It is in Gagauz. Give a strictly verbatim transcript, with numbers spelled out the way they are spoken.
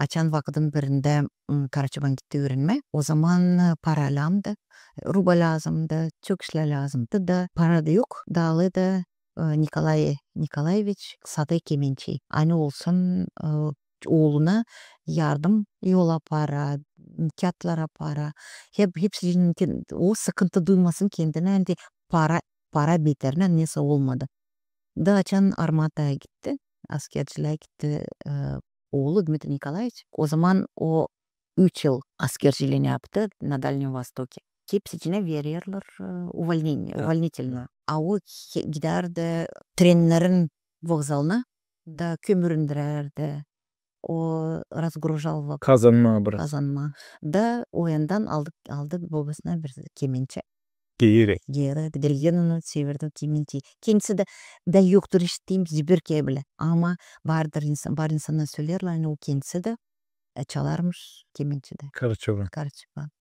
açan vakıdın birindä, m, Karaçoban gitti üürenmää. O zaman, e, para lääzımdı, ruba lääzımdı, çok işlär lääzımdı da, para da yok. Daalı da, e, Nikolay Nikolaeviç sattı kemençeyi. Ani olsun, e, ooluna yardım, yola para, m, kiyatlara para. Hep, hepsi için ke-, o sıkıntı duymasın kendinä, ani para, para beterindän nesä olmadı. Da açan armataya gitti, askercilää gitti, e, oolu Dmitriy Nikolaeviç. O zaman o üç yıl askerciliini yaptı na Daljnöm Vostokä. Hepsi içinä vererlär, e, uvolneniye, uvolnitelnöö. A o ke-, gidärdi trennerin vokzalına da kömüründürärdi. O razgrujal vokzal. Kazanmaa biraz. Kazanmaa. Da o yandan aldı, aldı bobasına bir kemençä. Geeri. Geeri. Delgenanı çevirdi kemençeyi. Kendisi dä, bän yoktur işittiim Zibirkää bilä. Ama vardır insan, var insannar söleerlär, ani o kendisi dä, e, çalarmış kemençedä. Karaçoban. Karaçoban.